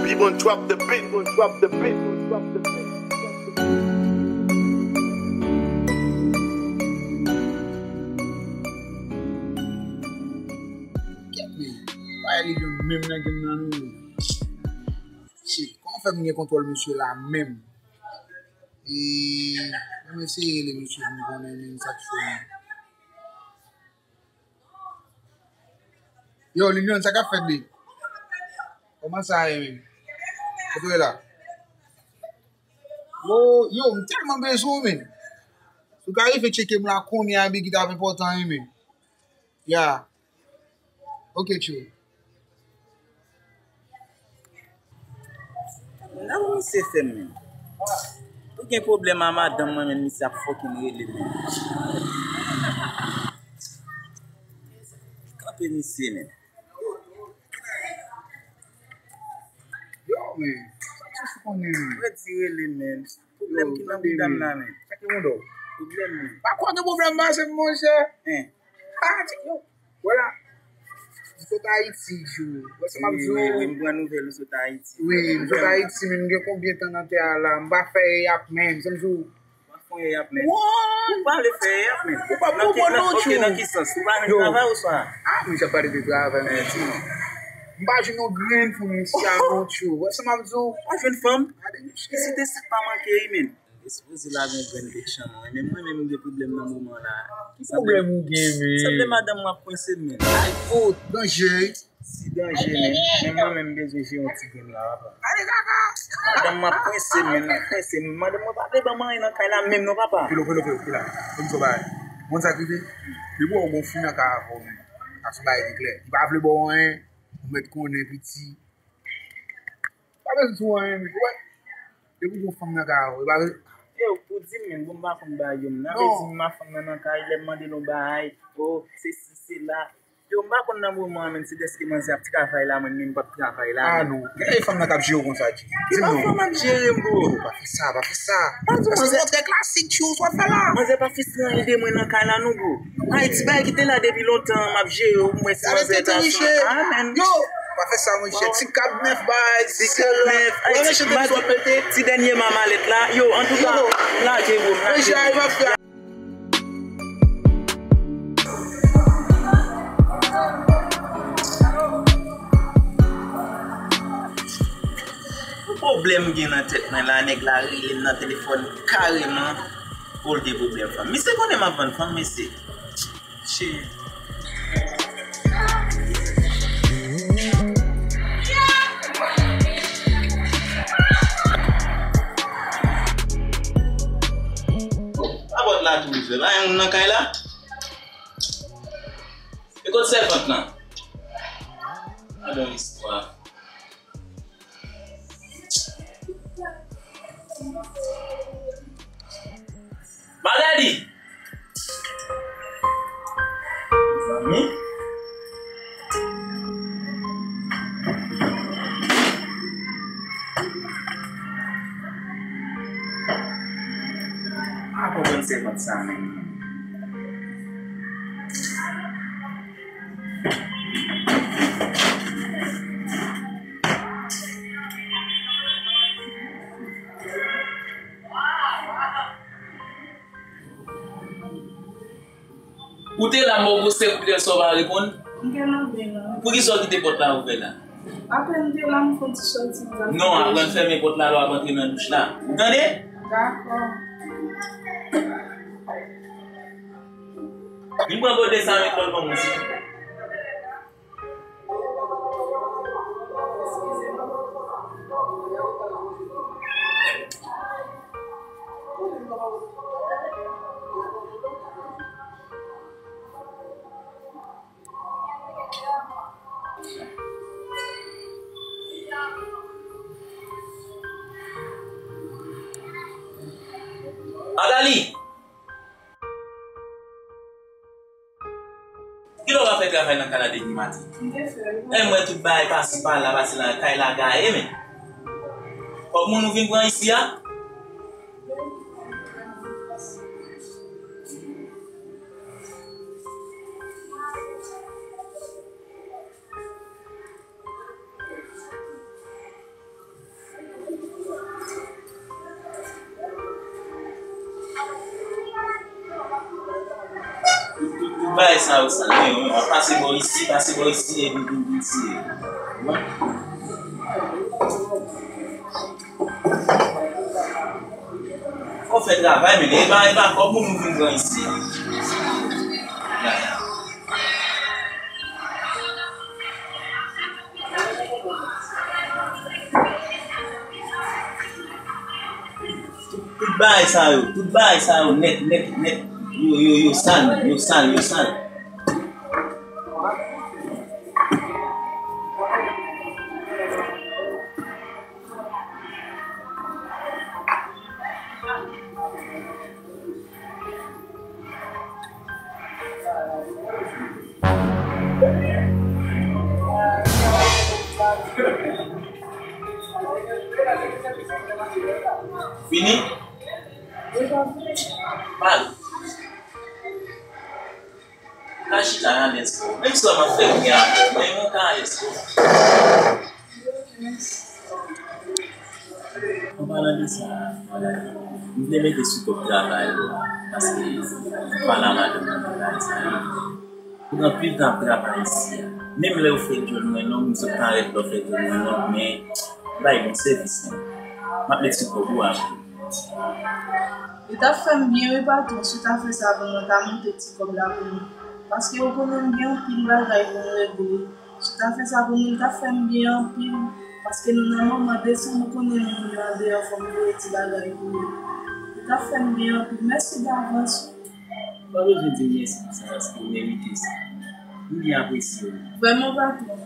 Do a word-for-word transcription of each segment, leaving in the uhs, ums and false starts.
He gon' drop the beat, gon' drop the beat, gon' drop the beat. Kèt men, pa li menm nan game nan non. Shit, kòman fè m gen kontwòl mesye la menm? E, ann eseye rele mesye pou m konnen menm sa k fè. Yo, Lilian, sa k ap fèt li? Kòman sa ye, men? Kote w ye la? Wo, yo, m tèlman bezwen w, men. Si w ka rive tcheke m la kounye a, bigi, t ap enpòtan, wi, men. Ya. Ok, tchou. Nan misye fè m menm. Pou gen pwoblèm a madanm mwen, men misye ap fucking rele m menm. Kanpe misye menm. Yo, men, sa misye sou konnen, men. Frè di rele m menm. Pwoblèm ki nan bouda m la, men. Sa ki moun dò? Pwoblèm, men. Pa kwè gen pwoblèm pase m, monchè. Hein. Ah, ti, yo. Wè la. M sot Ayiti, Djo. Wè sa m ap di w? Wi, wi, m pran nouvèl ou sot Ayiti. Wi, m sot Ayiti, men m gen konbyen tan nan tè a la? M pa fè yap menm, sa m di w. Pa fè yap menm. What? Ou pa vle fè yap menm. Ou pa pou bon non, Tchou. Ok, nan ki sans? Ou pa jwenn travay oswa? Ah, men sa pale de travay, men. Di non. M pa jwenn yon grenn fanm isi a non, Tchou. Wè sa m ap di w? Pa jwenn fanm? Gade misye. Isi te sik pa manke, wi, men. Espoze la gen grenn pik chanm, wi. Men mwen menm m gen pwoblèm nan moman la. Ki pwoblèm ou gen, men? Sanble madanm mwen ap kwense m, men. Ay, o, danje. Si danje, men. Men mwen menm m bezwen jere yon ti grenn la, papa. Gade kaka. Madanm mwen ap kwense m, men, ap kwense m. Madanm mwen pa vle ban m anyen nan kay la menm non, papa. Pilo, pilo, pilo, pilo. Konn sa w bay. Konn sa k rive? Depi w gon fi nan kay avè w, men. Sa se yon bagay ki klè. Li pa vle ba w anyen, ou mèt konnen piti. Pa bezwen sou anyen, men. Ou wè? Depi w gon fanm nan kay avè w, li pa bezwen. Yo, pou di m, men, bon, m pa konn bagay yo, men. Nan vle di m, ma fanm nan nan kay, lè m mande l yon bagay, o, se si, se la. Yo, m pa konn nan moman an, men, se dèske manzè ap travay la, mwen menm m p ap travay la, men. Ah, non. Gen fanm nan k ap jere w konsa, Dji. Di m non. Ki fanm ap jere m, bro? Yo, pa fè sa, pa fè sa. Pa di manzè. Sa se trè klasik, Dji, w ap fè la. Manzè pa fis nan ede mwen nan kay la, non, bro. Ay, ti bagay ki te la depi lontan, m ap jere w, mwen si manzè ta sou. Amen. Yo, pa fè sa, monchè. Ti kad nèf bay, ti kad nèf, ay, ti dènye mamalèt la. Yo, antouka, m lage, bro, m lage. Yon pwoblèm gen nan tèt mwen la, nèg la rele m nan telefòn kareman, pou l gen pwoblèm fanm. Misye konnen m ap vann fanm, mesye. Shit. Apòt la tou ouvè, pa gen moun nan kay la? E kot sèvant lan? Gade yon istwa. Magali! Mezanmi. A konprann sèvant sa menm. Ou te la, m ba w gwo sèk kout rèl sa w pa reponn? M te leve la. Poukisa w kite pòt la ouvè la? Apèn m te la, m fè yon ti sòti, m t ap... Non, aprann fèmen pòt la lè w ap antre nan douch la. Ou tande? Dakò. Vin pran gode sa, met lòt ban mwen, silvouplè. Magali! Kilè w pa fè travay nan kay la depi maten? M te fè l. E m wè tout bagay pase pa la, pase la, kay la gaye, men. Kòb moun ou vin pran isi a? Bagay sa yo sal, men w ap pase bò isi, pase bò isi, epi vin, vin tiye. Fò fè travay, men e pa, e pa kòb moun ou vin pran isi. Tout, tout bagay sa yo, tout bagay sa yo nèt, nèt, nèt, yo, yo, yo sal, yo sal, yo sal. Fini? Pale. Ka chita nan desko. Menm si w ap fè byen avè w, men yon ka desko. An palan de sa, m vle mete sou kòb travay yo, paske m pale a madanm nan bagay sa yo. Ou gen anpil tan ap travay isi a. Menm lè yo fè djòl mwen non, m sot parèt lè w fè djòl mwen non, men bay bon sèvis non. M ap met sou kòb ou apre. Li t ap fè m byen wi patwon, si w ta fè sa pou mwen, ta monte ti kòb la pou mwen. Paske ou konnen m gen anpil bagay pou m regle. Si w ta fè sa pou mwen, li t ap fè m byen anpil. Paske nou nan moman desanm, ou konnen moun yo andeyò, fò m voye ti bagay pou yo. Li t ap fè m byen anpil. Mèsi davans. Ou pa bezwen di m mèsi pou sa, paske ou merite sa. M byen apresye w. Vrèman patwon.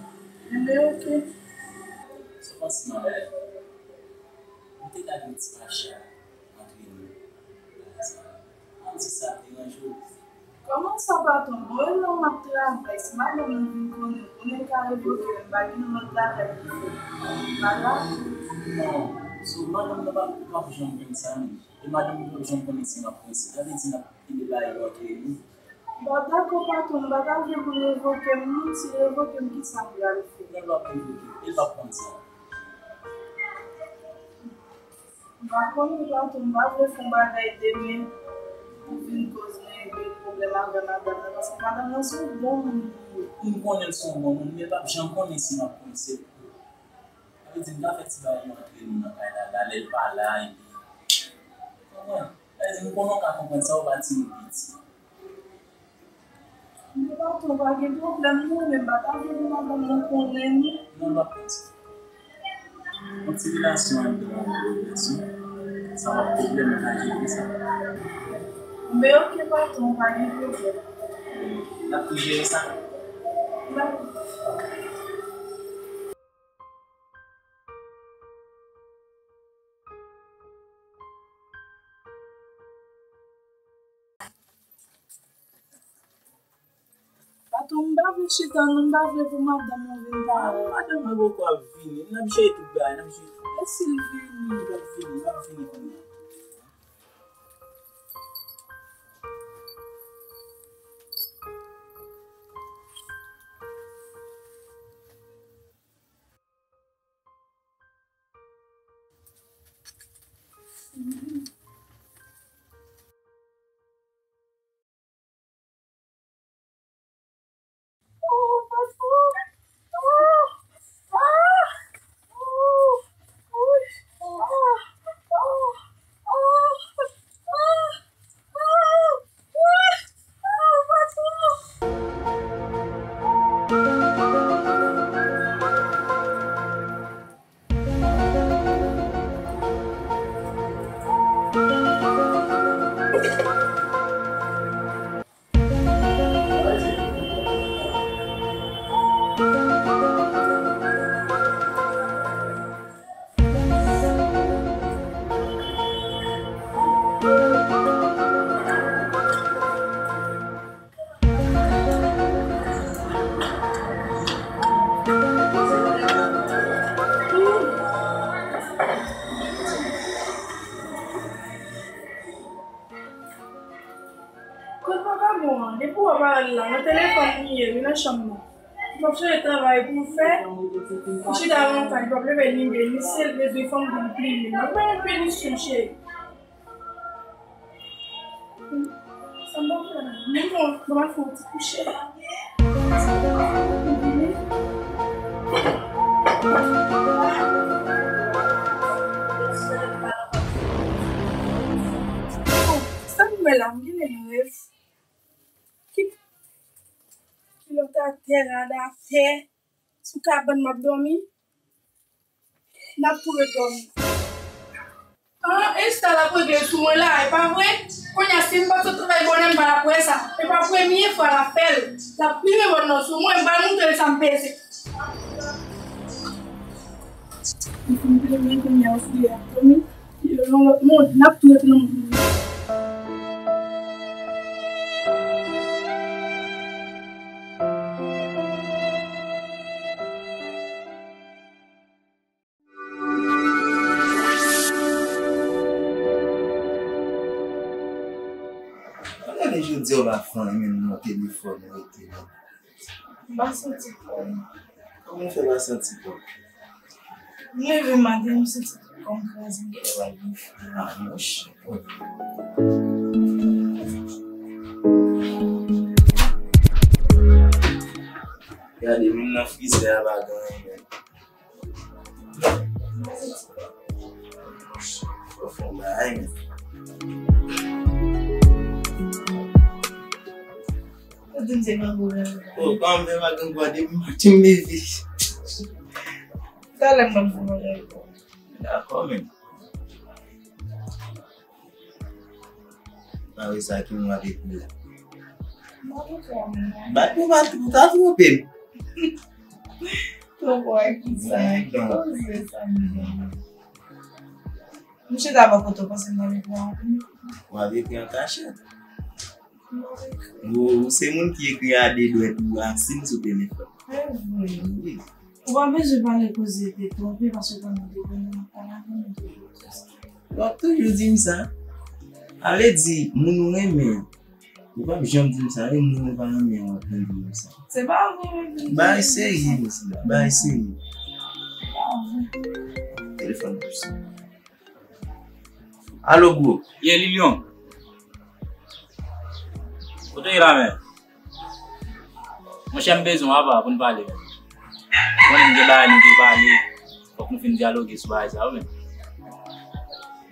Enben, oke. Sa w panse m ap fè? M te ka gen ti fache a antre nou. Bagay sa a. Ann di sa ap deranje w. Kòman sa patwon? Bon, e lè m ap travay, si madanm nan vin konnen, konnen l ka revoke m, m pa gen lòt bagay pou fè. Pa grave. Non, so madanm nan pa, pa p janm konn sa menm. E madanm nan p ap janm konnen si m ap prese. Sa vle di n ap kenbe bagay yo antre nou. Bon, dakò, patwon, m pa ta vle pou l revoke m, non. Si l revoke m, kisa m pral fè? Nan l ap revoke, e l p ap konn sa. M pa konnen, patwon, m pa vle fè yon bagay demen pou vin koz mwen gen pwoblèm avè madanm nan, paske madanm nan se yon bon moun li ye. M konnen l se yon bon moun, men l p ap janm konnen si m ap prese. Sa vle di, m ka fè ti bagay yo antre nou nan kay la, la, lè l pa la, epi, konprann? Sa vle di, m konnen w ka konprann sa, ou pa timoun piti. Men patwon, pa gen pwoblèm non, men m pa ta vle pou madanm nan konnen non. Non, l p ap konn sa. Yon ti relasyon anndan yon relasyon, sa p ap pwoblèm, nou ka jere sa. Men oke patwon, pa gen pwoblèm. N ap tou jere sa. Dakò. Patwon, m pa vle chita non, m pa vle pou madanm mwen vin pale. Madanm mwen poko ap vini. N ap jere tout bagay, n ap jere tout. E si l vini? Li p ap vini, li p ap vini kounye a. Kot vagabon an? Depi w wè pa l la, nan telefòn li ye, wi, nan chanm nan. Li p ap chèche travay pou l fè. Li chita nan kay, li p ap leve ni byen, ni se l bezwen fanm pou l plimen. Mwen pa yon pinisyon, cheri. Sa m pa fè la. Men non, mwen fè yon ti kouche. Sa m wè la, m gen yon rèv. Ki, kilòt atè, rad atè, sou kabann m ap dòmi. N ap tou ret dòmi. Ah, Esta l ap regle sou mwen la, e pa vre? Kounye a, si m pa t sot travay bonè, m pa t ap wè sa. E pa premye fwa l ap fè l. L ap pile bòn nan sou mwen, m pral montre l sa m peze. Li fin pile mwen, kounye a, ou file ap dòmi. Yo nan lòt mond, n ap tou ret nan mond. Gade jodi a w pa fè anyen menm nan telefòn ou rete la. M pa santi kò m. Kòman w fè pa santi kò w? M leve maten, m santi tout kò m kraze, m genlè pral gen fou. Ah, monchè. Gade, menm nan frizè a pa gen anyen menm. Fò fè yon bagay menm. Ou di m se grangou la. Oh, pa m fè pa grangou a depi maten m leve. Talè m ap fè yon bagay pou ou. Dakò, men. Pa wè sa ki mwen avèk ou la. Bat pou bat pou ta twonpe m. Twonpe w ak kisa? Ki koze sa menm? Mouche ta bò kote w panse m avèk ou anpil. Ou avèk li an kachèt. Ou, ou se moun ki ekri a de dwèt ou a sim sou telefòn. Se vre. Wi. Ou pa bezwen pale koze de twonpe paske w konnen depi nou ap pale avè m, ou toujou di sa. W ap toujou di m sa. A vle di, moun ou renmen an, ou p ap janm di m sa, e moun ou pa renmen an, w ap vin di m sa. Se pa vre, w ap vin di m sa. Bagay serye, mesye, bagay serye. Se pa vre. Telefòn ap sone. Alo, bro. Yeah, Lilyon. Kote w ye la, men? Monchè, m bezwen w apa pou n pale, men. Ou konnen m gen bagay nou te pale. Fòk nou fin dyaloge sou bagay sa yo, men.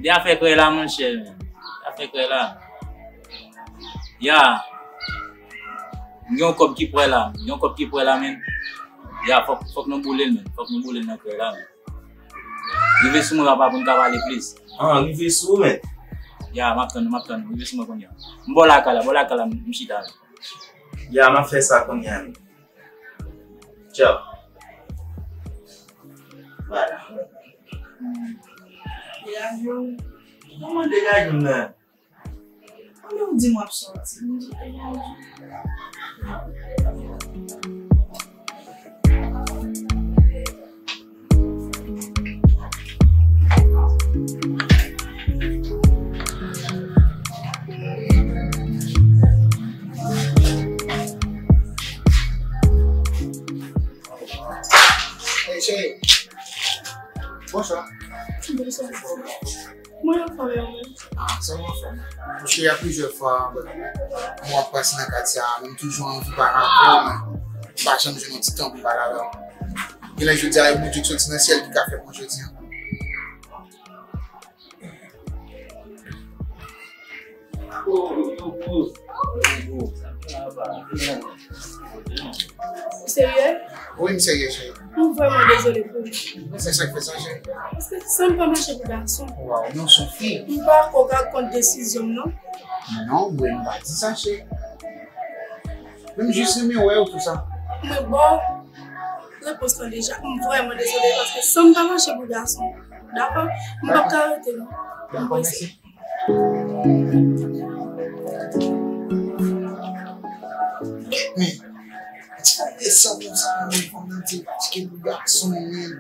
De afè krèy la, monchè, men. De afè krèy la. Ya. M gen yon kòb ki prè la. M gen yon kòb ki prè la, men. Ya, fòk, fòk nou boule l, men. Fòk nou boule l nan krèy la, men. Rive sou mwen, papa, pou n ka pale plis. Ah, rive sou ou, men. Ya, m ap tann ou, m ap tann ou. Rive sou mwen kounye a. M bò lakay la, bò lakay la, m chita. Ya, m ap fè sa kounye a, men. Tchaw. Vwala. Degaje w. Kòman degaje m nan? Anben ou di m w ap sòti. Hey, cheri. Bonswa. Bonswa. Mwen anfòm, e ou menm? Ah, sa m anfòm. Monchè, y a plizyè fwa, bon, mwen ap pase nan katye a, men m toujou anvi pale avè w, men m pa janm jwenn yon ti tan pou m pale avè w. Genlè jodi a, e Bondye k soti nan syèl ki ka fè m jodi a. Ou serye? Wi, m serye, cheri. M vrèman dezole pou ou. Se sa k fè sa, cheri. Paske san m pa mache pou gason. Waw, non, Sophie. M pa kwè w ka kont desizyon m, non. Non, mwen, m pa di sa, cheri. Men m jis renmen wè w, tou sa. Mwen ba w repons lan deja. M vrèman dezole paske san m pa mache pou gason. Dakò? M p ap ka rete, non. Dakò, mèsi. Men, ti fanm desann konsa, men fanm nan di l pa tike pou gason, men.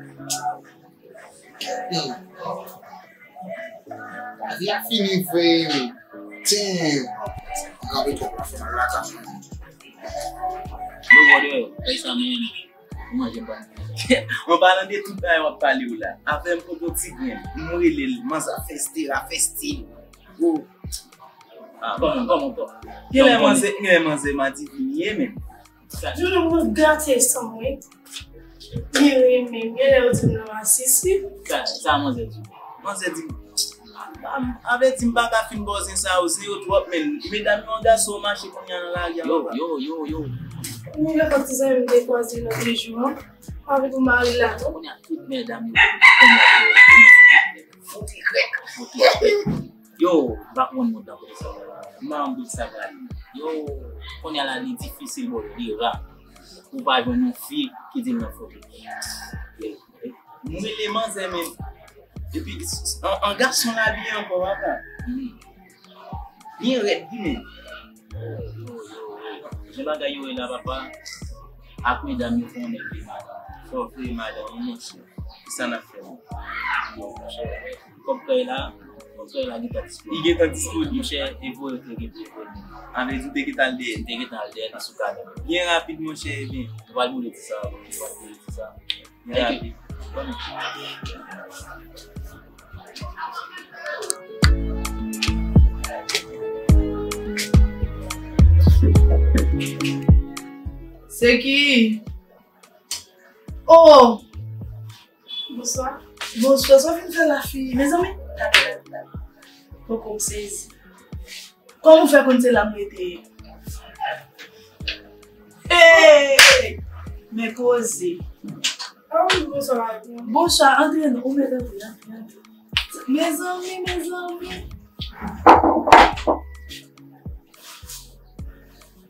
Gade. Lavi a fini vre, men. Damn. M kanpe twòp la, fè mal lakay mwen. Yo, bòdè, ay sa, men. Ou manje m pa. An palan de tout bagay w ap pale w la, afè m pote yon ti grenn, m rele l, manzè fèste, rafèste. Oh. Ah, kòman, kòman, kòman? Genlè manzè, genlè manzè madivin ye menm. Sa, Jojo, mwen gate san mwen. Li renmen m, genlè yo di m nan masisi. Sa, sa manzè di? Manzè di, a, a, avèti m pa ka fin bò zen sa yo, zen yo twòp, men medam yo angaje yo mache kounye a nan lari a, yo, papa. Yo, yo, yo. Mwen gen kòk ti zanmi m te kwaze lòt jou an. Avèk yon mari la tou. Kounye a tout medam yo. Fout li krèk. Fout li krèk. Yo, m pa konprann moun nan kote sa. M pa konn kote sa prale. Yo, kounye a la, li difisil, bro, li ra. Ou pa jwenn yon fi ki di l nan foto. M rele manzè, men. Epi, an, an gason l abiye ankò, papa. Byen rèd, wi, men. Yo, yo, yo. Jan bagay yo ye la, papa. Ak medam yo konnen vle madanm. Fò vle madanm, wi, monchè. Kisa n ap fè menm? Bon, monchè, kòb kay la, kòb kay la gentan disponib. Li gentan disponib. Monchè, e voye te gen pou voye. Ann di w te gentan al dèyè. M te gentan al dèyè nan sou kanal. Byen rapid, monchè, ebyen. Nou pral boule ti sa, nou pral boule ti sa. Byen rapid. Se ki? Oh! Bonswa. Bonswa, sa w vin fè la fi? Mezanmi, gade, gade, gade. Poko m sezi. Kòman w fè konn se la m rete? Hey! Men koze. Ah wi, bonswa, madanm. Bonswa, antre non, ou mèt antre, antre, antre. Mezanmi, mezanmi.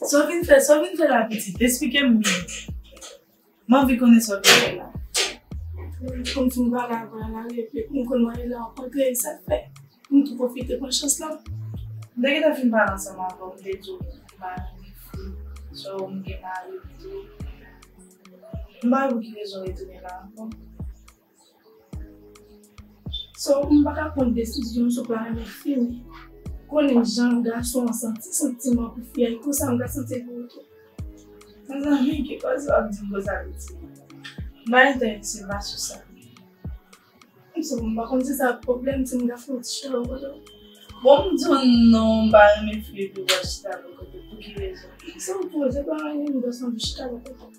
Sa w vin fè, sa w vin fè la pitit? Esplike m byen. M anvi konnen sa w vin fè la. Kòm si m pale avè w la, epi m konn wè la w kontre, sa k fè m tou pwofite pran chans lan. M te gentan fin pale ansanm avè w, m te di w m pa renmen fi, sa w m gen mari m tou. M pa wè pou ki rezon w retounen la ankò. So, m pa ka pran desizyon sou pa renmen fi, men konnen jan gason an santi santiman pou fi a, e konsa m ka santi l pou ou tou. Mezanmi, ki koze w ap di m konsa, pitit? M pa enterese pa sou sa. So, m pa konn si sa pwoblèm, si m ka fè yon ti chita bò kote w. Bon, m di w non, m pa renmen fi epi w al chita bò kote w. Pou ki rezon? Se yon pwoze pa anyen, m bezwen chita bò kote w.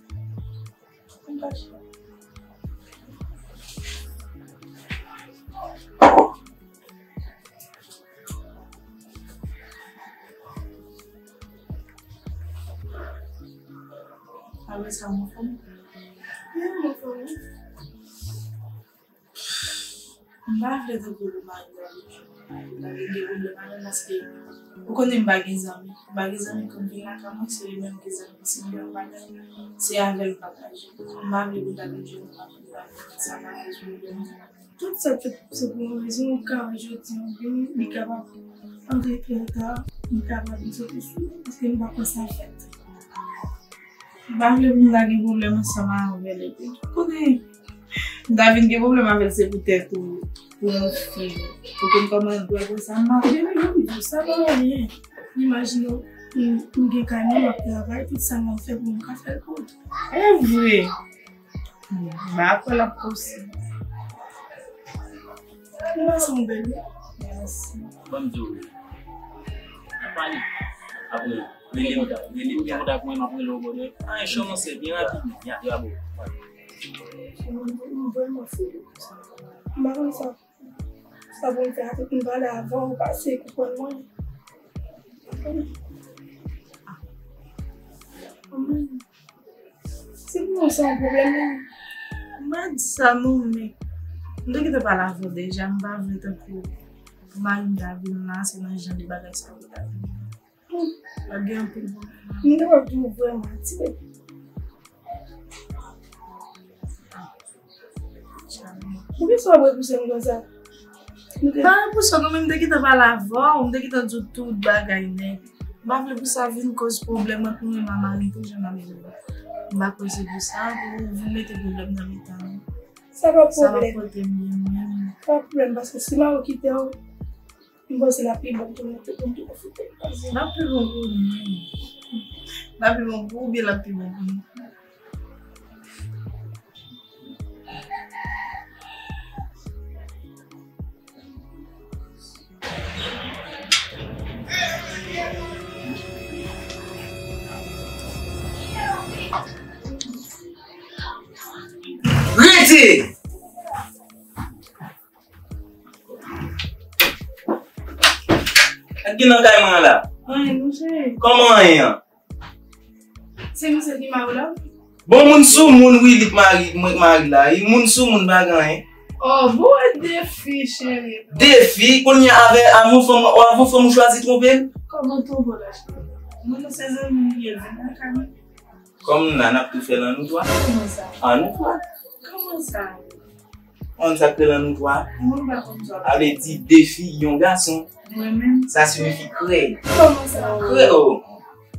Apre sa, mwen fanm. Wi, mwen fanm. M pa vle tankou pou mari m avèk Johnny. M pa vin gen pwoblèm avè l paske ou konnen m pa gen zanmi. M pa gen zanmi kòm vin lakay mwen, se li menm ki zanmi. Si m gen yon bagay, se avè l m pataje. M pa vle pou l ta vin jwenn mwen, m pa vle pou l ta vin sa ka poze pwoblèm. Tout sa fèt se pou yon rezon, ou ka wè jodi an vini, li kapab antre trè ta, li kapab vin soti sou ou, paske m pa kwè sa fèt. M pa vle pou m ta gen pwoblèm ansanm avè l, epi konnen m ta vin gen pwoblèm avè l, se poutèt ou, pou yon fi. Ou konn kòman l dwe konsa, m pa vle, men m di w, sa pa anyen. Imajine w, m, m gen kay mwen, m ap travay, tout sa m ap fè pou m ka fè l pou ou. E vre. M pa kwè l ap posib. Ou pa sanble bèl, wi. Mèsi. Ban m di w. N ap pale. Apre, rele m, rele m, gen kontak mwen, m ap rele w, brother. Ah, e cho, monchè, byen rapid. Ya, ya, bro. M vrèman fou. M pa konn sa. Sa pou m fè avèk m pale avè w, pase konprann mwen. Se pou mwen, se yon pwoblèm, non. M pa di sa, non, men m te gentan pale avè w deja, m pa vle tankou mari m ta vin la, se nan jan de bagay sa yo ta vin. Hmm. L ap gen anpil pwoblèm. M te wè pou vrèman, ti bebe. Poukisa w ap repouse m konsa? M te... Pa repouse w, non, men m te gentan pale avè w, m te gentan di w tout bagay nèt. M pa vle pou sa vin koz pwoblèm ant nou menm ak mari m tou, jan m ap di w. M pa kwè se pou sa, pou w vin mete pwoblèm nan mitan nou. Sa pa pwoblèm. Sa pa pwoblèm menm. Pa pwoblèm, paske si mari w kite w, m panse l ap pi bon pou nou tou, pou nou tou pwofite. L ap pi bon pou nou. L ap pi bon pou ou, oubyen l ap pi bon pou nou? Ki nan kay mwen an la? Anyen, non, cheri. Kòman anyen an? Se misye ki mari w la? Bon, moun sou moun, wi, li k mari, mwen k mari la. Li moun sou moun, pa gen anyen. Oh, bon, e defi, cheri. Defi? Kounye a, avè, avè yon fanm, avè yon fanm ou chwazi twonpe l? Kòman twonpe w la, cheri? Moun se zanmi m ye, li nan kay mwen. Kòm la, n ap tou fè l an nou twa. Kòman sa? An nou twa. Kòman sa? Ou konn sa k rele an nou twa? Mwen pa konn sa. Sa vle di defi yon gason. Mwen menm. Sa siyifi krèy. Kòman sa? Krèy, oh.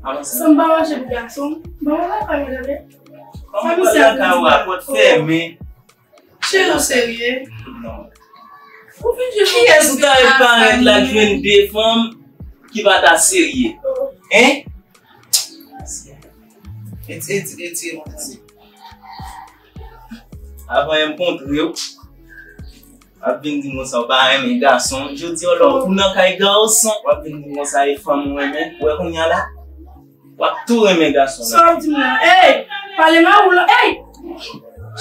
Avanse. Sa m pa mache pou gason. Bon, mwen pa pale tande. Kòman pale lakay ou a pòt fèmen? Cheri, ou serye? Non. Ou vin jwenn yon... Kiyès ou ta ret parèt la k jwenn de fanm ki pa ta serye? Hein? Eti, eti, eti, eti. Avan m kontre w, w ap vin di m konsa w pa renmen gason. Jodi a, lè w nan kay gason, w ap vin di m konsa e fanm ou renmen. Ou wè kounye a la, w ap tou renmen gason. Sa w ap di m nan? Ey! Pale ma ou la. Ey!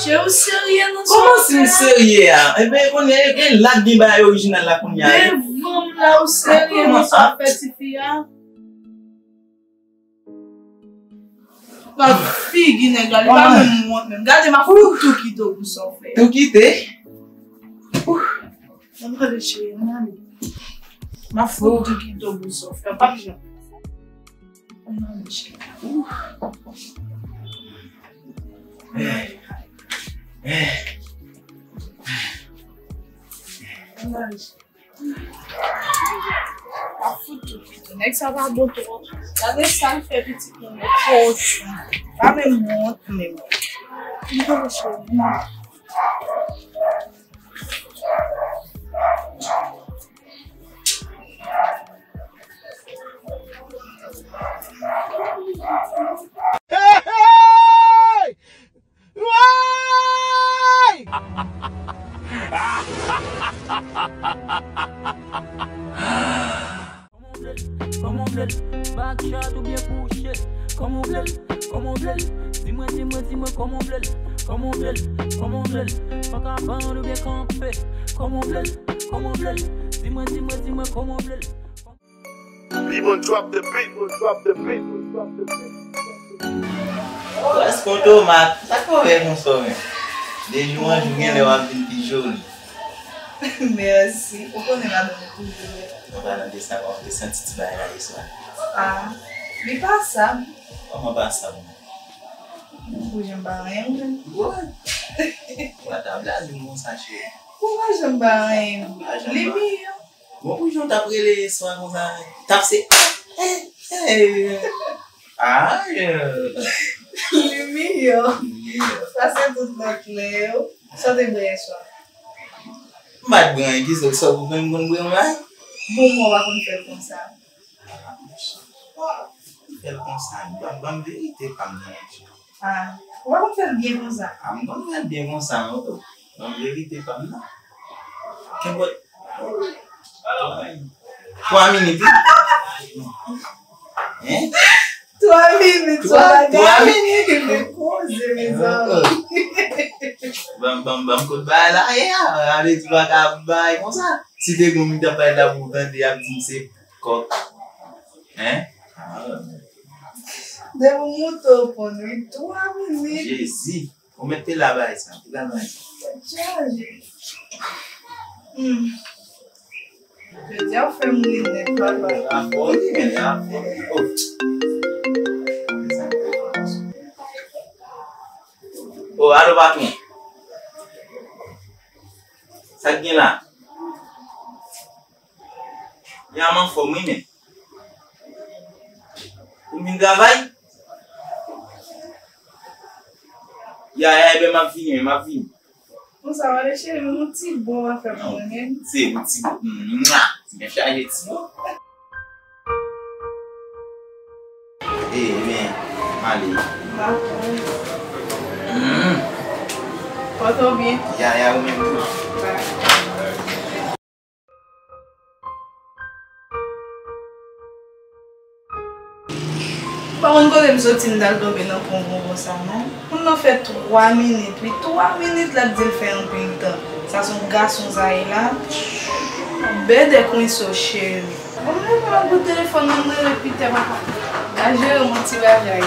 Cheri, ou serye nan sa w ap fè a? Kòman si m serye a? Ebyen, kounye a, e la k gen bagay orijinal la kounye a, wi. Devan m la, ou serye nan sa w ap fè tifi a? Gad figi nèg la, li pa menm wont menm. Gade, m ap fout tou kite w pou sa w fè a. Tou kite? Ann ale, cheri, ann ale. M ap fout tou kite w pou sa w fè a. P ap janm. Ann ale, cheri. Ann ale, cheri. A fout tout. Nèg sa pa bon twòp. Gade sa l fè pitit mwen nan kochon. Pa menm wont menm. Li pa cheri. Hey, hey! Woy! Kòman w vle l, kòman w vle l, backshot oubyen pushe. Kòman w vle l, kòman w vle l, di mwen, di mwen, di mwen kòman w vle l, kòman w vle l, kòman w vle l, pa ka vann oubyen kanpe. Kòman w vle l, kòman w vle l, di mwen, di mwen, di mwen kòman w vle l. Li bon drop the beat, bon drop the beat, bon drop the beat. Prèske yon tomat. Sa k fè w bèl konsa w menm? De jou an jou, genlè w ap vin pi joli. Mèsi. Ou konnen madanm ou pi joli. An palan de sa, kòman w te santi ti bagay la yèswa? Ah, li pasab. Kòman pasab? Ou janm pa renmen. What? Ou pa ta blaze m konsa, cheri. Ou pa janm pa renmen. Ou pa janm pa. Li miyò. Bon, pou jan w t ap rele yèswa konsa, t ap se, eh, eh, eh. Ah, yeah. Li miyò. Miyò. Pase tout lòt lè yo. Sa w te bwè yèswa? M pa t bwè anyen, kisa w sòt ou menm konn bwè yon bagay? Bon, mwen w pa konn fè l konsa. Ah, monchè. Fè l konsa, ban, ban m verite pa m nan yon jan. Ah, ou pa konn fè l byen konsa? Ah, m konn fè l byen konsa, non. Ban m verite pa m nan. Kenbòt. Twa minit, wi. Hein? Twa minit, twa, twa minit, epi koze, mezanmi. Ban m, ban m, ban m kout bagay la, ye a, ale di pa ka bay konsa. Si te gon moun t ap bay la pou w tande, y ap di m se kòk. Hein? Ah. Depi w moute w konn, wi, twa minit. Jezi. Ou mèt te la bay sa, te la bay sa. Tèt chaje. Hmm. Jodi a ou fè m ri nèt, papa. A fò ri, men a fò ri. Oh. Oh, alo, patwon. Sa k gen la? Ya, m anfòm, wi, men. Ou vin travay? Ya, ya, ebyen, m ap vini, m ap vini. Konsa, w ale, cheri, men yon ti bon w ap fè pou mwen, men. Se yon ti bon. Mwa! Ti men chaje ti bon. E, men, m ale. Dakò. Mm. Pòte w byen. Ya, ya, ou menm tou. Bye. Pa konn kote m soti m t al tonbe nan kongo konsa non. Moun nan fè twa minit wi, twa minit l ap di l fè anpil tan. Sa se yon gason sa ye la. Bèdè kwense w cheri. Bon, mwen pran bout telefòn nan, mwen rele Peter, papa. L a jere m yon ti bagay.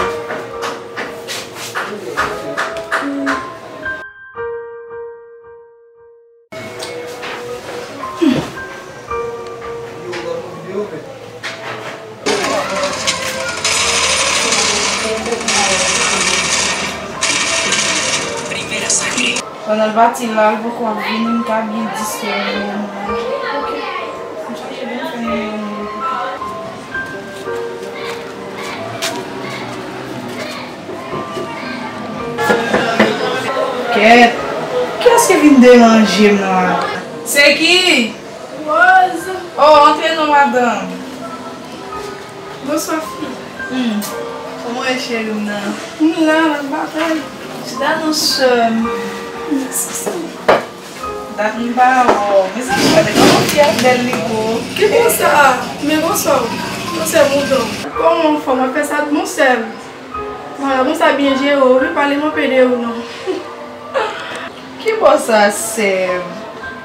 Pandan l pati la, l poko ap vini, m ka byen distrè l. Ok. M chache byen fè yon. Kèt, kiyès ki vin deranje m la? Se ki? Rose. Oh, antre non, madanm. Bonswa, fi. Hmm. Kòman w ye, cheri m nan? M la, m ap batay. Chita non, sè m. Mèsi, sè m. Dat m pa wè w. Mezanmi, gade kòman fi a bèl li gwo. Ki konsa? Men bonswa w. Bonsè mouton. Kòman w fè? W ap fè sa, bonsè m. Vwala, bonsè a byen jere w, wi, pale m anpe de ou non. Ki bò sa, sè m?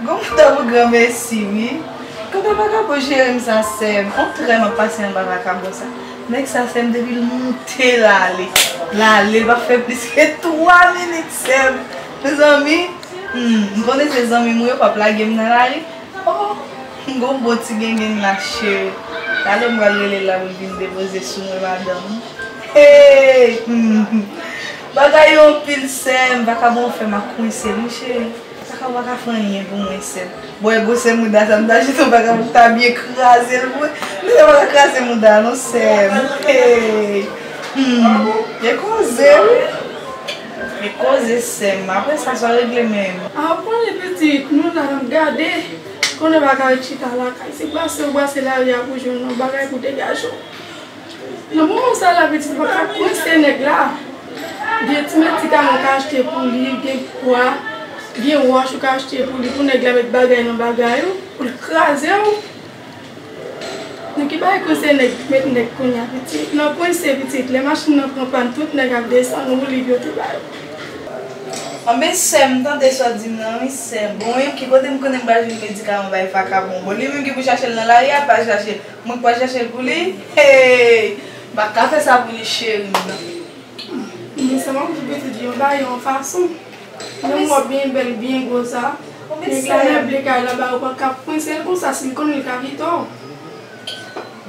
Gon tankou granmesi, wi. Kote vakabon jere m sa, sè m? On trè m ap pase anba vakabon sa. Nèg sa, sè m, depi l moute l ale, l ale, l pa fè plis ke twa minit, sè m. Mezanmi, hmm, m konnen se zanmi m ou ye, w p ap lage m nan lari. Oh, m gon bon ti gengen la, cheri. Talè m pral rele l la pou l vin depoze sou mwen, madanm. Hey! Hmm. Bagay yo anpil, sè m. Vakabon fè m a kwense, wi, cheri. Vakabon pa ka fè anyen pou mwen, sè m. Bon, e gwosè mouda sa, m ta jete yon vakabon pou ta byen kraze l pou mwen. Men sa pa ka kraze mouda, non, sè m. Hey! Hmm. E koze, wi. E koze, sè m. Apre sa, sa regle menm. A, w konnen pitit, nou la n ap gade. Konnen w pa ka ret chita lakay. Se brase w brase lari a pou jwenn yon bagay pou degaje w. Nan moman sa la, pitit, w pa ka kwense nèg la. Gen ti mèt ti kay ou ka achte pou li, gen pwa, gen wòch ou ka achte pou li, pou nèg la met bagay nan bagay ou, pou l kraze w. Nan ki bagay kwense nèg, met nèg kounye a, pitit? Nan kwense, pitit, lè machin nan pran pàn, tout nèg ap desann, woulib yo te ba yo. Anben, sè m, tande sa w di m nan, wi, sè m. Bon, mwen menm ki kote m konnen m pral jwenn medikaman bay vakabon? Bon, li menm ki pou chache l nan lari a, l pa chache l. Mwen k pral chache l pou li? Hey! M pa ka fè sa pou li, cheri m nan. Men sa m ap di pitit, yon bagay yon fason. Menm wòb byen bèl, byen gwo sa. Nèg la mèble kay la ba ou, pa ka kwense l konsa, si l konnen l ka kite w.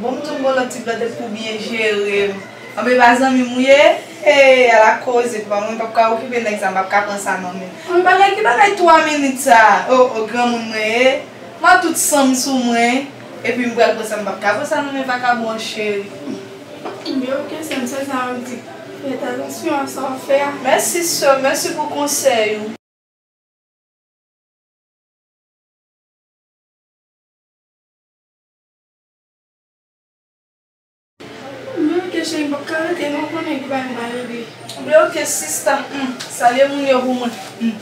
Bon, m di w gon lòt tip la te pou byen jere m. Anben, pa zanmi m ou ye? Hey, ala koze, papa, mwen p ap ka okipe nèg sa, m p ap ka pran sa nan men l. Anben, bagay ki bagay twa minit sa? Oh, oh, granmoun mwen ye. M a tout san m sou mwen, epi m pral pran sa, m p ap ka pran sa nan men vakabon an, cheri. Men oke, sè m, se sa m di. Fè atansyon a sa w ap fè a. Mèsi, sè m, mèsi pou konsèy ou. Men oke, cheri, m p ap ka rete non, konnen ki bagay m pral regle. Men oke, sista. Hmm, salye moun yo pou mwen. Hmm.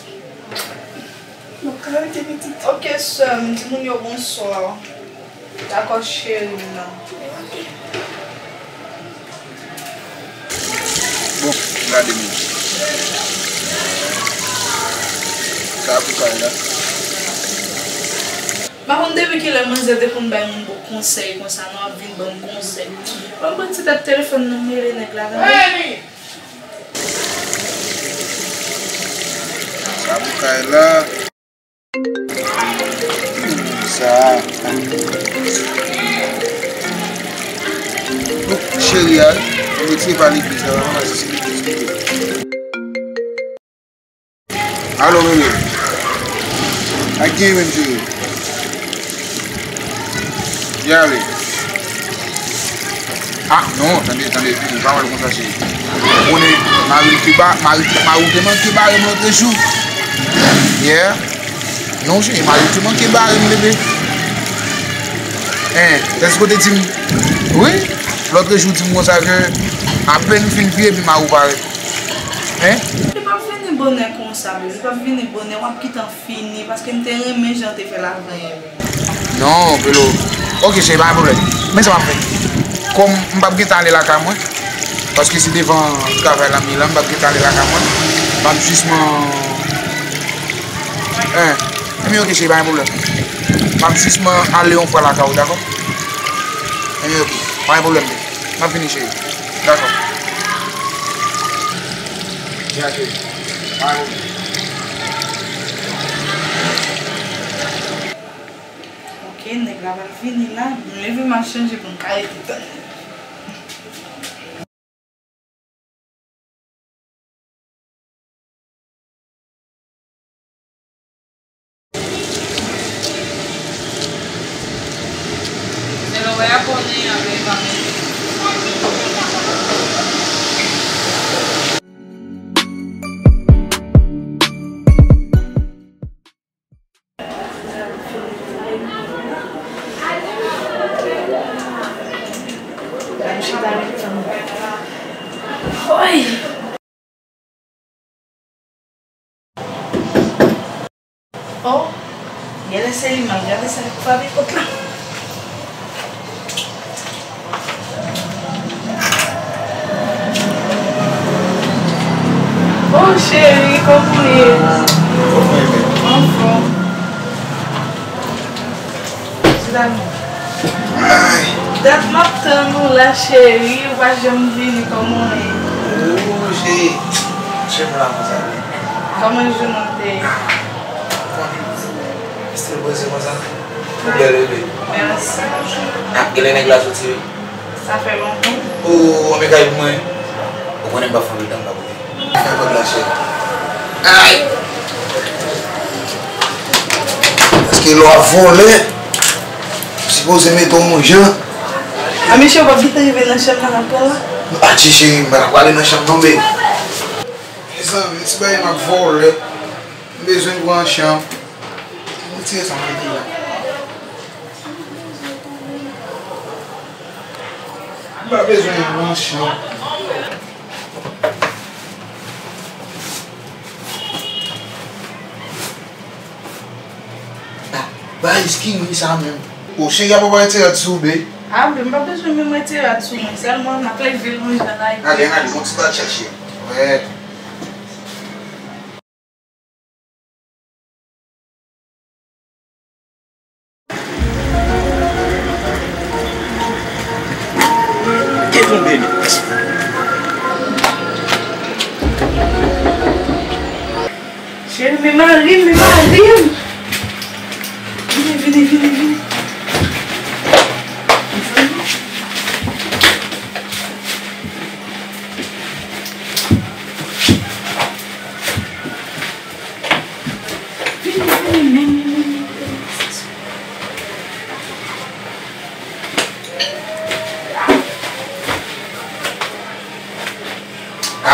M p ap ka rete, pitit. Oke, sè m, di moun yo bonswa. Dakò, cheri m nan. Bon, gade men. Sa pou kay la. M pa konn depi kilè manzè te konn bay moun bon konsèy konsa, non, ap vin ban m konsèy. Ban m pran ti tèt telefòn nan, m rele nèg la, tande? Sa pou kay la. Sa. Cheri a, mwen retire pa legliz la, mwen se legliz li ye. Alo, bebe. Ak gen menm, cheri. Yare. Ah, non, tande, tande, tande, pa wè l konsa, cheri. Ou konnen, mari l te ba, mari, mari w te manke bare m lòt jou. Yeah. Non, cheri, mari w te manke bare m, bebe. Hein, se sa w te di m. Wi, lòt jou w di m konsa ke apèn m fin vire, epi mari w parèt. Hein? Li p ap vini bonè konsa, bebe. Li p ap vini bonè, w ap kite an fini, paske m te renmen jan w te fè l avanyè. Non, Pelo. Oke, cheri, pa gen pwoblèm. Men sa m ap fè. Kòm m p ap gentan ale lakay mwen, paske se devan travay la m ye la, m p ap gentan ale lakay mwen. M ap jis man, en, men oke, cheri, pa gen pwoblèm. M ap jis man ale yon fwa lakay ou, dakò? Anyen, ok. Pa gen pwoblèm, baby. M ap vini, cheri. Dakò. Ya, cheri. Pa gen pwoblèm. Ok, nèg la pral vini la. M leve, m al chanje pou m ka rete tann li. Oh, genlè se li, m al gade sa k frape pòt la. Oh, cheri, kòman w ye? Kòman w ye, bebe? Anfòm. Chita non. Ay. Dat m ap tann ou la, cheri, ou pa janm vini, kòman w ye? Oh, cheri. Cheri, m la konsa, wi. Kòman jounen w te ye? Ah, ou konnen. Estil poze konsa. Ou bèl, bebe. Mèsi. Ah, genlè nèg la soti, wi. Sa fè lontan. Oh, anben kay pou mwen. Ou konnen m pa fè anpil tan m pa pote. Fè kòb la, cheri. Ay! Paske lè w ap vòlè, ou sipoze mete w yon jan. A, mesye, w p ap gentan rive nan chanm nan, nan pran la? Atye, cheri, m pa t ap prale nan chanm non, baby. Mezanmi, ti bagay m ap vòlè. M bezwen pran chanm. Retire sa m mete la. M pa bezwen yon manchan. Ah, bay skinny sa menm. O cheri, apa w pa retire rad sou ou, babe? Ah, babe, m pa bezwen menm retire rad sou mwen. Sèlman m ap leve l yon jan la epi. Ale, ale, yon ti bat chache. Wè. Te tonbe li. Cheri, men mari m, men mari m. Vini, vini, vini, vini. Vini, vini, vini, vini, vini.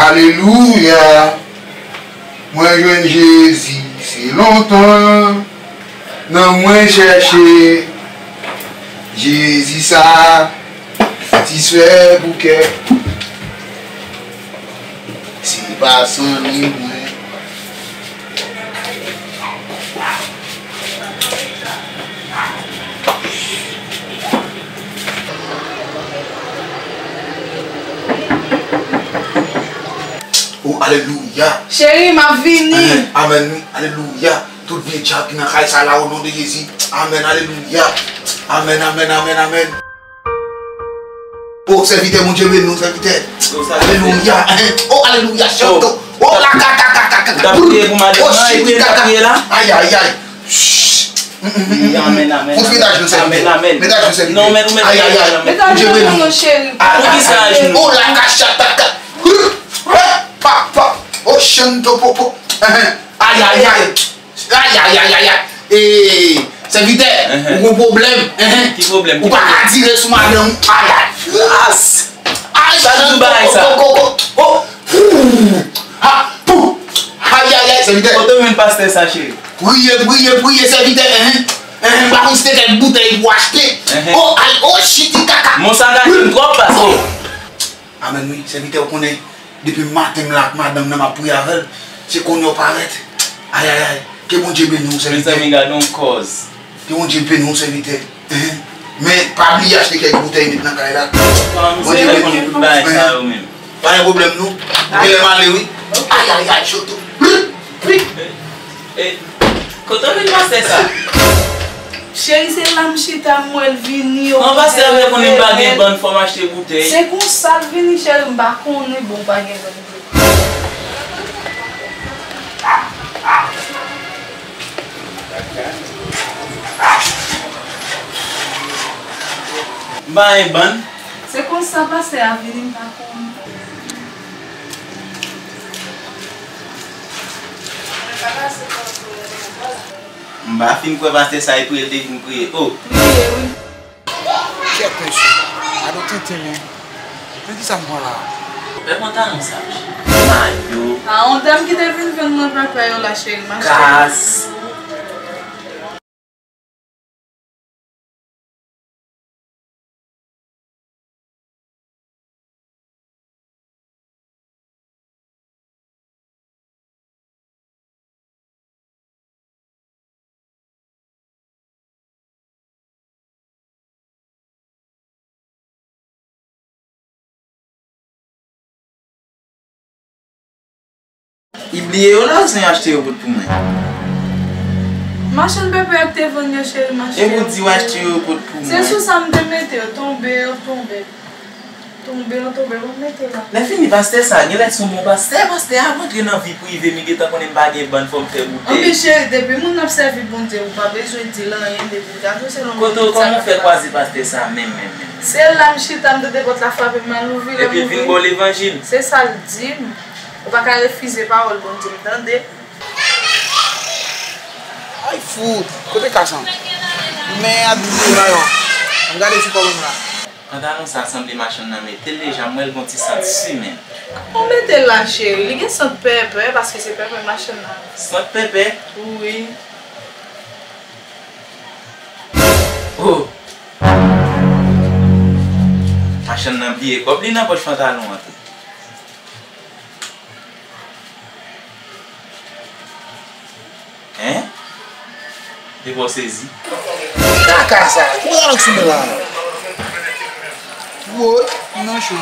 Alelouya! Mwen jwenn Jezi, se lontan nan mwen chèche Jezi sa satisfè pou kè. Se pa zanmi mwen. Oh, alelouya. Cheri, m ap vini. Amèn, amèn, wi. Alelouya. Tout vye dyab ki nan kay sa la, o non de Jezi. Amèn, alelouya. Amèn, amèn, amèn, amèn. O, sèvitè, Bondye beni w, sèvitè. Alelouya. O, alelouya, chanto. O, la, ka, ka, ka, ka, ka. Ou t ap priye pou madanm nan, epi l t ap priye la? Ay, ay, ay. Chh. Amèn, amèn. Fout medaj nou, sèvitè. Amèn, amèn. Medaj nou, sèvitè. Non, men ou mèt priye la, men. Medaj nou, cheri. Poukisa ajenou? O, la, ka, cha, ta, ka. Pa, pa. O, chanto, po, po. Ay, ay, ay. Ay, ay, ay, ay, ay. Ee, sèvitè, ou gon pwoblèm. Ki pwoblèm? Ou pa ka dire sou madanm ou. Ay, ay. As! Ay, sa ki bagay sa? Ko, ko, ko, ko. O! Ha! Pou! Ay, ay, ay, sèvitè. Kote w jwenn pastè sa, cheri? Priye, priye, priye, sèvitè. Enhen. Enhen, m pa konn si te kèk boutèy pou achte. O, ay, o, chiti kaka. Mon sa gaje m twòp, pastè. Amèn, wi, sèvitè, ou konnen. Depi maten m la ak madanm nan, m ap priye avè l. Se kounye a w parèt. Ay, ay, ay. Ke Bondye beni w, sèvitè. Mezanmi, gade yon kòz. Ke Bondye beni w, sèvitè. Enhen. Men, pa bliye achte kèk boutèy met nan kay la. Bondye beni w. Pa gen pwoblèm, non. Ou genlè m ale, wi. Ay, ay, ay, choto. E, e, kote w jwenn pastè sa? Cheri, se la m chita, m wè l vini. An pastè, vle konnen m pa gen bann, fò m achte boutèy. Se konsa l vini, cheri, m pa konnen, bon, m pa gen bann. M pa gen bann. Se konsa pastè a vini, m pa konnen. M pa fin kwè pastè sa, e priye l te vin priye. Oh! Priye, wi. Kèt mesye, gade yon tenten men. Men kisa m pran la? Pè pantalon sa. Mayo. A yon dam ki te vin jwenn mwen papa yo la cheri, mache. Kas. Li bliye yo la, se achte yo pot pou mwen. Machann pèpè ak te vann yo, cheri, m achte yo. Epi w di w achte yo pot pou mwen. Se sou sa m te mete yo, tonbe, yo tonbe. Tonbe, yo tonbe, m mete la. Lè fini, pastè sa, genlè se yon bon pastè. Pastè a rantre nan vi prive m, li gentan konnen m pa gen bann, fò m fè boutèy. Anpi cheri, depi moun ap sèvi Bondye, ou pa bezwen di l anyen, depi l gade w, se lòm. Kote w, kòman w fè kwaze pastè sa menm, menm, menm? Se la m chita, m tande pòt la frape, m al ouvri l, m ouvri. Epi l vin ba w levanjil. Se sa l di m. Ou pa ka refize pawòl Bondye, m tande. Ay fout, kote kas lan? Men a double mayo. Ann gade ti pòblèm la. Pantalon sa sanble machann nan mete l deja, m wè l gon ti sant simen. Ou mete l la cheri, li gen sant pèpè, paske se pèpè machann nan. Sant pèpè? Wi. Oh! Machann nan bliye kòb li nan pòch pantalon an tou. Hein? Epi w sezi. Kaka sa, ki pantalon ki sou mwen la? Woy, nan cho.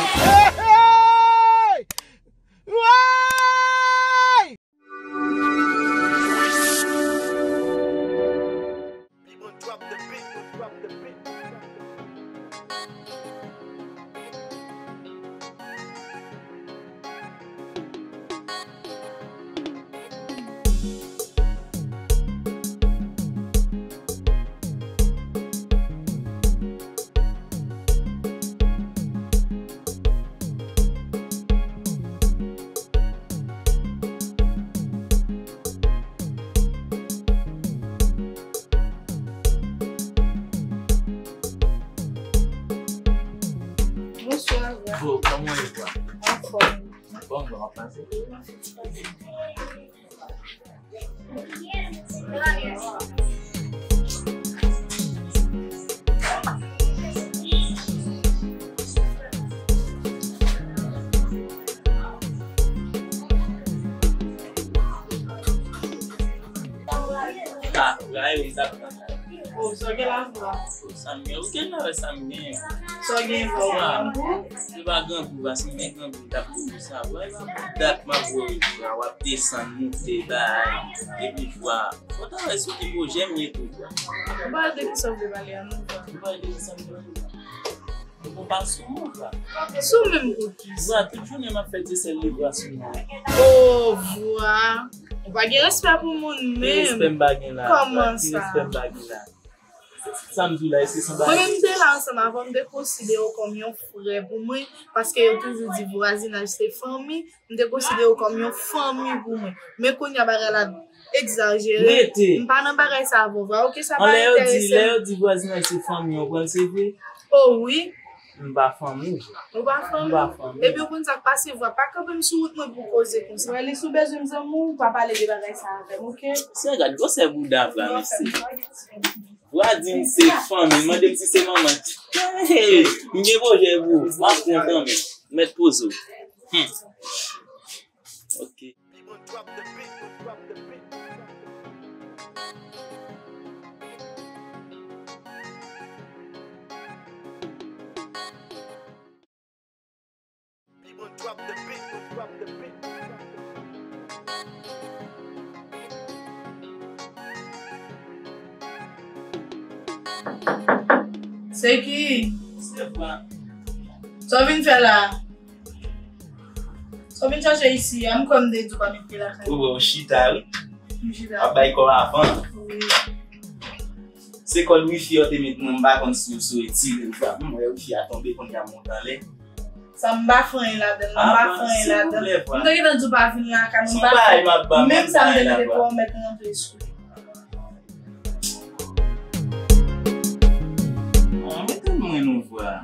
Bonswa. Bon, kòman w ye, bwa? Anfòm. Bon, bon, w ap pase. Ah, gade, m t ap Oh, sa w gen la vwa? Sa m gen, ou genlè wè sa m gen. Sa w gen vwa, ou grangou? Se pa grangou, paske m gen grangou, m t ap di w sa. Wè, se dat m ap wè w, w ap desann, moute, bay, epi vwa. Fò ta wè sou ki pwojè m ye tou, vwa. Ou pale de kisa w vle pale a non, vwa? Ou pale de kisa m vle pale? Ou pa sou mwen, vwa. Sou mwen pou kisa? Vwa, tout jounen m ap fè ti sèl de vwa sou mwen. Oh, vwa. Ou pa gen respè pou moun menm. Ki respè m pa gen la? Kòman sa? Ki respè m pa gen la? Sa m di w la, èske se yon bagay? Mwen menm, m te la ansanm avè w, m te konsidere w kòm yon frè pou mwen, paske yo toujou di vwazinaj se fanmi, m te konsidere w kòm yon fanmi pou mwen. Men kounye a bagay la egzajere. Rete. M pa nan bagay sa avè w, vwa, oke, sa pa enterese m. Lè yo di, lè yo di vwazinaj se fanmi, w pran l se vre? Oh wi. M pa fanmi w. Ou pa fanmi? M pa fanmi. Epi ou konn sa k pase, vwa, pa kanpe m sou wout mwen pou koze konsa. Wè, li si w bezwen m zanmi w, ou pa pale de bagay sa avè m, oke? Se gad gwosè bouda vwa, mesye. Vwa di m se fanmi, mande m si se manman. Hey, m gen pwojè pou ou. M ap pran kanmenm. Mèt poze w. Hmm. Oke. Se ki? Se vwa. Sa w vin fè la? Sa w vin chache isi a? M kwè m te di w pa met pye lakay. Ou bon, ou chita, wi. M chita. Ap bay kò avan. Wi. Se kòd wifi yo te met mwen, m pa konn si w sou retire l, frè. M wè wifi a tonbe, kounye a monte anlè. Sa m pa fè anyen ladan l, non, m pa fè anyen ladan l. M te gentan di w pa vin lakay mwen, m pa fè. Menm sa m te mete pou w mèt rantre sou li. An, mete mwen non, vwa.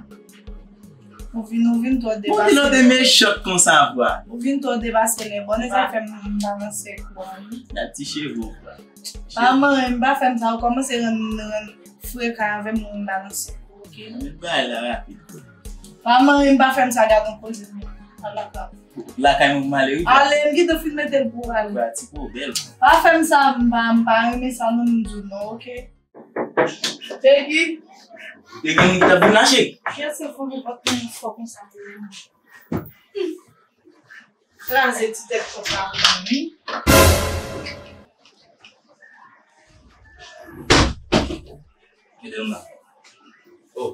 Ou vin, ou vin twò depase. Ou vin, ou te mechan konsa, vwa. Ou vin twò depase lè. Bon, e sa k fè m, m pa nan sèk ou a, wi. Gad ti cheve w, vwa. Pa manyen m, pa fè m sa, ou kòmanse rann, rann frekan avè m, ou m pa nan sèk ou, oke? Met bagay la rapid. Pa manyen m, pa fè m sa, gad yon koze m. Al lakay. Lakay mwen pou m ale, wi. Ale, m gentan fin mete l pou w ale. Ba, ti po bèl. Pa fè m sa, m pa, m pa renmen sa, non, m di w non, oke? Pegi. Te gen moun ki t ap vin mache. Kiyès se fò pou pa t gen fò konsa pou li? Kraze ti tèt kòb la pou mwen, wi. Kite m la. Oh.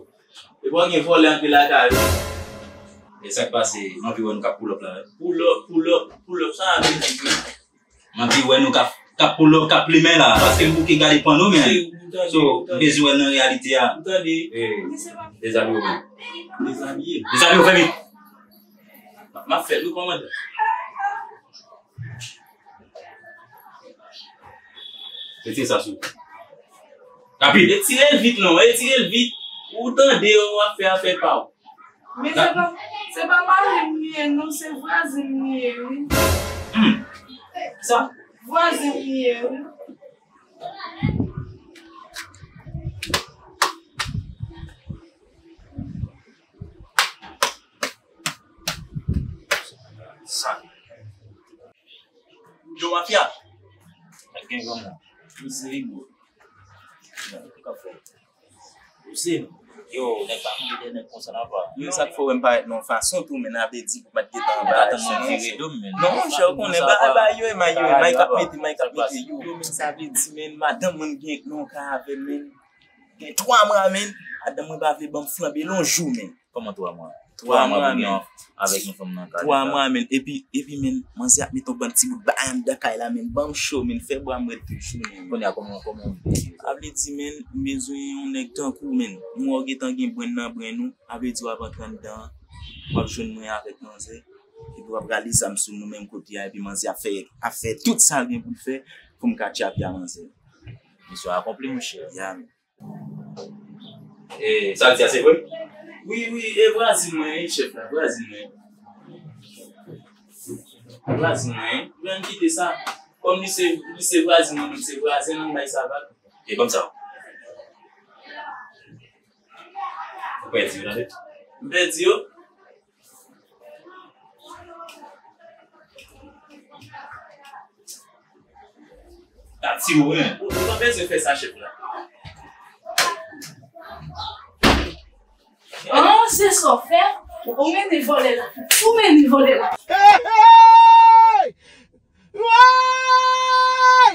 E bò gen vòlè antre lakay ou. E sa k pase? M anvi wè nou k ap pull up la. Pull up, pull up, pull up, sa a vle di ki? M anvi wè nou k ap, k ap pull up, k ap plimen la. Paske m bouke gade panno, men. So, m bezwen wè l nan reyalite a. Ou tande? Eh, dezabiye w, men. Dezabiye? Dezabiye w, fè vit. M ap fè l, wi, kòmandan. Retire sa sou. Rapid. Retire l vit non, retire l vit. Ou tande, w ap fè afè pa w. Men se pa, se pa mari m li ye non, se vwazin m li ye, wi. Hmm. Sa? Vwazin m li ye, wi. Sa. Yo, mafya. Ak gen granmoun. Yo, se li, bro. Yo, nèg pa konn de nèg konsa nan pa. Men sa k fè w wè m parèt nan yon fason tou, men n ap di pou m pa t gentan anba aksyon non. Non, monchè, ou konnen, ba, ba, yo, e may, yo, e may k ap mete, may k ap mete, yo, men sa vle di, men, madanm mwen gen nan yon ka avè m, men. Gen twa mwa, men. Madanm mwen pa vle ban m flanbe l yon jou, men. Kòman twa mwa? Twa mwa, men. Avèk yon fanm nan kay. Twa mwa, men. Epi, epi, men, manzè ap mete yon bann ti bout bagay anndan kay la, men. Ban m cho, men. Fè bra m rèd toujou, men. Kounye a, kòman, kòman w vle? Sa vle di, men, m bezwen yon nèg tankou w, men. M wè w gentan gen brenn nan brenn ou, sa vle di w ap antre anndan, w ap jwenn mwen avèk manzè, epi w ap rale zam sou nou menm kote a, epi manzè ap fè, ap fè tout sa l gen pou l fè pou m ka tchape a manzè. Misyon akonpli, monchè. Ya, men. E, sa l di a, se vre? Wi, wi, e vwazin mwen, e chèf la, vwazin mwen. Vwazin mwen, men kite sa. Kòm li se, li se vwazin mwen, nou se vwazen, ann bay sa vag. E ban m sa. Ou pèdi yo, tande? M pèdi yo? Tati ou, wi. Ou, ou pa bezwen fè sa, chèf la. An, se sa w fè? Ou mennen vòlè la. Ou mennen vòlè la. Hey, hey! Woy!